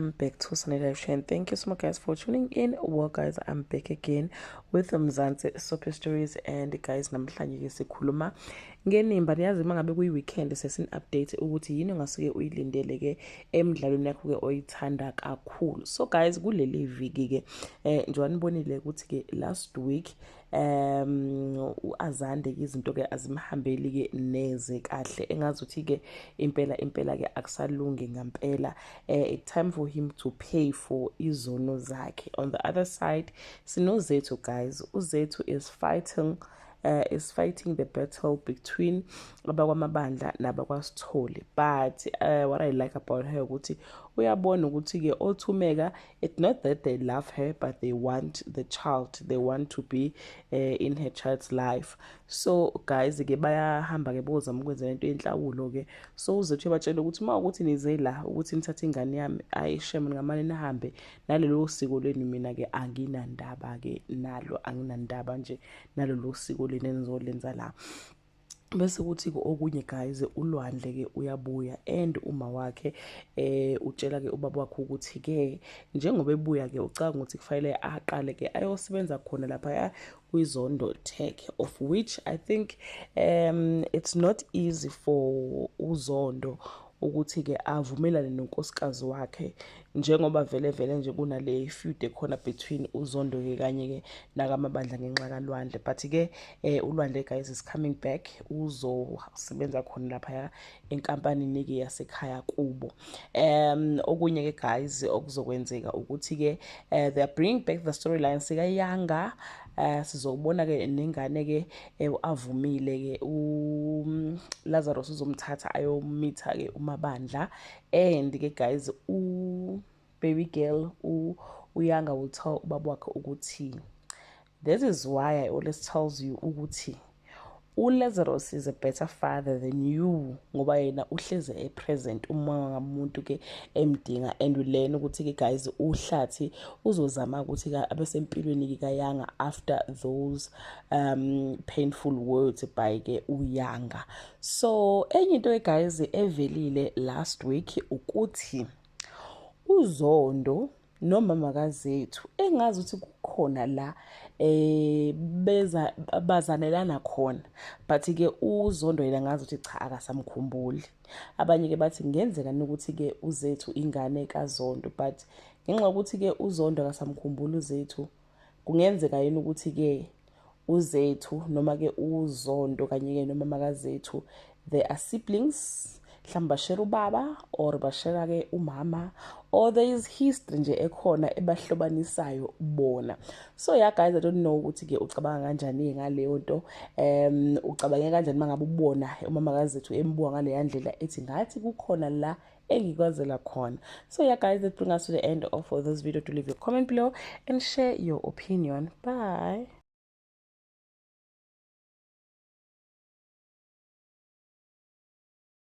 Welcome back to Sunny Live Show and thank you so much guys for tuning in. Well guys, I'm back again with Mzansi Soap Stories and guys namhlanje ke sikhuluma ngenimba. Niyazi uma ngabe kuyi weekend sesin update ukuthi yini ongasuke uyilindele ke emidlalweni yakho ke oyithanda kakhulu. So guys, kuleli viki ke njengoba nibonile ukuthi ke last week uAzande ke izinto ke azimhambeli ke neze kahle, engazuthi ke impela impela ke akusalungi ngampela. It time for him to pay for izono zakhe. On the other side sinoZethu guys. UZethu is fighting the battle between abakwamabandla nabakwaSithole, but what I like about her ukuthi uyabona ukuthi-ke othumeka, it's not that they love her, but they want the child, they want to be in her child's life. So guys ke bayahamba ke bozama ukwenza lento yenhlawulo ke. So uZethu uyabatshela ukuthi uma ukuthi nize la ukuthi nithathe ingane yami, ayi shem, ningamane nihambe nalelo siko lenu. Mina ke anginandaba ke nalo, anginandaba nje nalolo siko lenu enizolenza la. Bese kuthi-ke okunye guys, uLwandle-ke uyabuya and uma wakhe utshela-ke ubaba wakhe ukuthi-ke njengoba ebuya-ke ucabanga ukuthi kufanele aqale-ke ayosebenza khona laphaya kwiZondo Tech, of which I think it's not easy for uZondo ukuthi-ke avumelane nonkosikazi wakhe, njengoba vele vele nje kunale feud ekhona between uZondo-ke kanye-ke nakamabandla ngenxa kaLwandle. But-ke uLwandle guys is coming back, uzosebenza khona laphaya enkampanini-ke yasekhaya kubo. Okunye-ke guys okuzokwenzeka ukuthi-ke they are bringing back the storyline sikaYanga. Sizobona ke nengane ke avumile ke uLazarus uzomthatha ayomitha ke uMabandla. And ke guys, u baby girl uYanga will tell ubaba wakhe ukuthi this is why I always tells you ukuthi uLazarus is a better father than you, ngoba yena uhleze e-present uma ngamuntu ke emdinga. And we learn ukuthi ke guys, uHlathi uzozama ukuthi ke abesempilweni kaYanga after those painful words by ke uYanga. So enye into guys evelile last week ukuthi uZondo nomama kaZethu engazi ukuthi kukhona la beza bazanelana khona, but ke uZondo yena ngazi ukuthi cha, akasamkhumbuli. Abanye ke bathi kungenzeka ukuthi ke uZethu ingane kaZondo, but ngenxa yokuthi ke uZondo akasamkhumbuli uZethu, kungenzeka yini ukuthi ke uZethu noma ke uZondo kanye ke nomama kaZethu they are siblings? Mhlawumbe bashare ubaba or bashare ke umama, or there is history nje ekhona ebahlobanisayo bona. So yeah guys, I don't know ukuthi ke ucabanga kanjani ngaleyo nto. Ucabange kanjani mangabe ubona umama kaZethu embuka ngaleya ndlela ethi ngathi kukhona la engikwazela khona? So yeah guys, that brings us to the end of this video. To leave your comment below and share your opinion. Bye.